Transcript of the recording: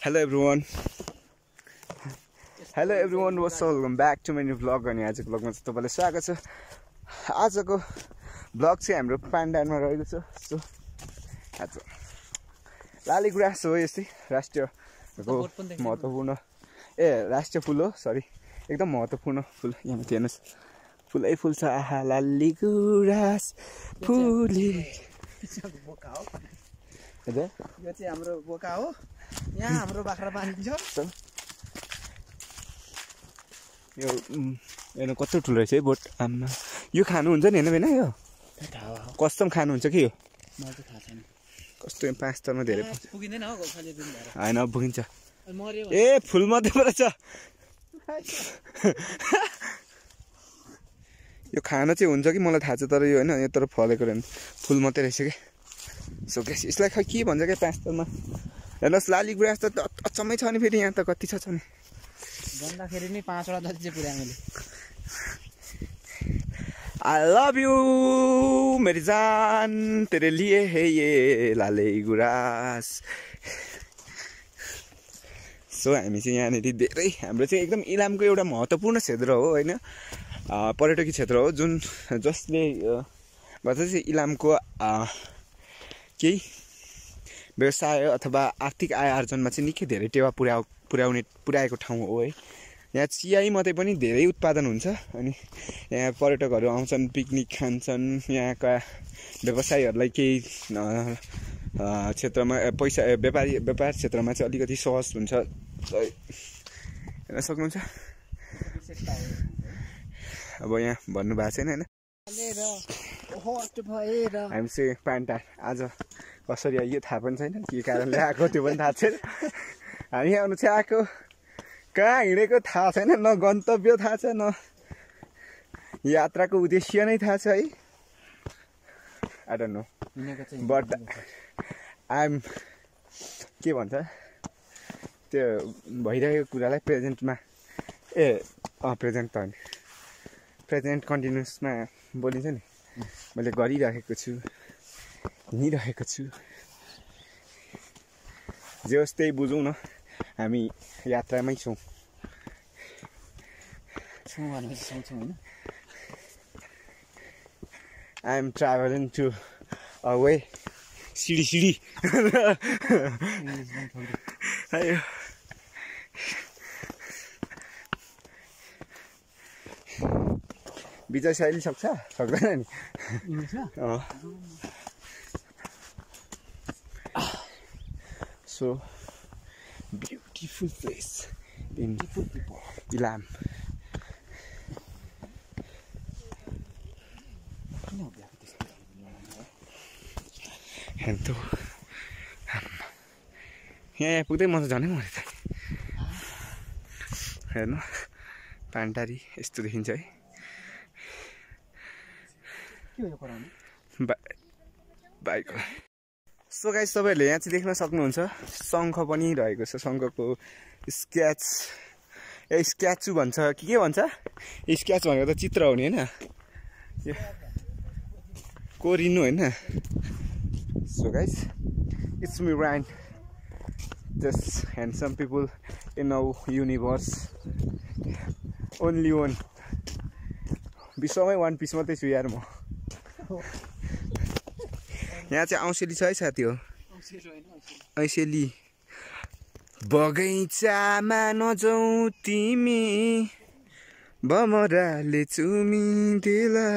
Hello everyone, welcome back to my new vlog. अनि आजको vlogमा चाहिँ तपाईलाई स्वागत छ। आजको vlog चाहिँ हाम्रो पान्डामा रहेको छ। सो आज लालीगुराँस हो, यस्तै राष्ट्रिय महत्त्वपूर्ण राष्ट्रिय फुल हो, सरी एकदम महत्त्वपूर्ण फुल। यहाँ माथि हेर्नुस्, फुलै फुल छ। आहा, लालीगुराँस फुली बोका हो। यो चाहिँ हाम्रो बोका हो। यहाँ हाम्रो बाख्रा पालिन्छ। यो हेर्नु कस्तो ठुलो रहेछ है बोट। आमा, यो खानुहुन्छ नि होइन बेना? यो कस्टम खानुहुन्छ कि यो? मलाई चाहिँ थाहा छैन कस्तो 5 तरमा धेरै पुगिँदैन हो खाली दिन भएर। हैन, पुगिन्छ। मर्यो ए फुल मात्रै पो रहेछ यो खाना चाहिँ हुन्छ कि मलाई थाहा छ, तर यो हैन, यो तर फलेको रहेन, फुल मात्रै रहेछ के। सो गाइस, यसलाई खै के भन्छ के 5 तरमा। हेर्नुहोस्, लालीगुराँस त अचम्मै छ नि। फेरि यहाँ त कति छ नि, भन्दाखेरि नि 5 वटा जति चाहिँ पुर्याए मैले। I love you मेरी जान, तेरे लिए है ये लालीगुराँस। सो हामी चाहिँ यहाँनिर धेरै, हाम्रो चाहिँ एकदम इलामको एउटा महत्त्वपूर्ण क्षेत्र हो होइन, पर्यटकीय क्षेत्र हो, जसले भन्छ चाहिँ इलामको केही व्यवसाय अथवा आर्थिक आय आर्जनमा चाहिँ निकै धेरै टेवा पुर्याएको ठाउँ हो है। यहाँ चिया मात्रै पनि धेरै उत्पादन हुन्छ। अनि यहाँ पर्यटकहरू आउँछन्, पिकनिक खान्छन्। यहाँका व्यवसायीहरूलाई केही क्षेत्रमा पैसा व्यापार क्षेत्रमा चाहिँ अलिकति सहज हुन्छ। हेर्न सक्नुहुन्छ। अब यहाँ भन्नुभएको छैन होइन, हामी चाहिँ पान्टा आज कसरी आइयो थाहा पनि छैन, के कारणले आएको त्यो पनि थाहा छैन। हामी आउनु चाहिँ आएको, कहाँ हिँडेको थाहा छैन, न गन्तव्य थाहा छ, न यात्राको उद्देश्य नै थाहा छ है। I don't know, but I'm के भन्छ त्यो भइरहेको कुरालाई प्रेजेन्टमा प्रेजेन्ट त होइन, प्रेजेन्ट कन्टिन्युसमा बोलिन्छ नि, मैले गरिरहेको छु, हिँडिरहेको छु। जे होस् त्यही बुझौँ न, हामी यात्रामै छौँ। I am travelling to a way सिडी विजय शैली सक्दैन नि। So beautiful place in Ilam. Hentu. यहाँ पुग्दै म त झनै मरे त। हेर्नु, पान्टारी यस्तो देखिन्छ है। बाइक। सो गाइस, तपाईँहरूले यहाँ चाहिँ देख्न सक्नुहुन्छ, शङ्ख पनि रहेको छ। शङ्खको स्क्याचु भन्छ कि के भन्छ? स्क्याच भनेको त चित्र हो नि होइन, कोरिनु होइन। So guys, it's me Rain, just handsome people in our universe, only one. विश्वमै वान पिस मात्रै छु यार म। यहाँ चाहिँ औँसेली छ है साथी हो, ऐसेली। बगैँचामा नजाऊ तिमी, भमराले चुमिदेला।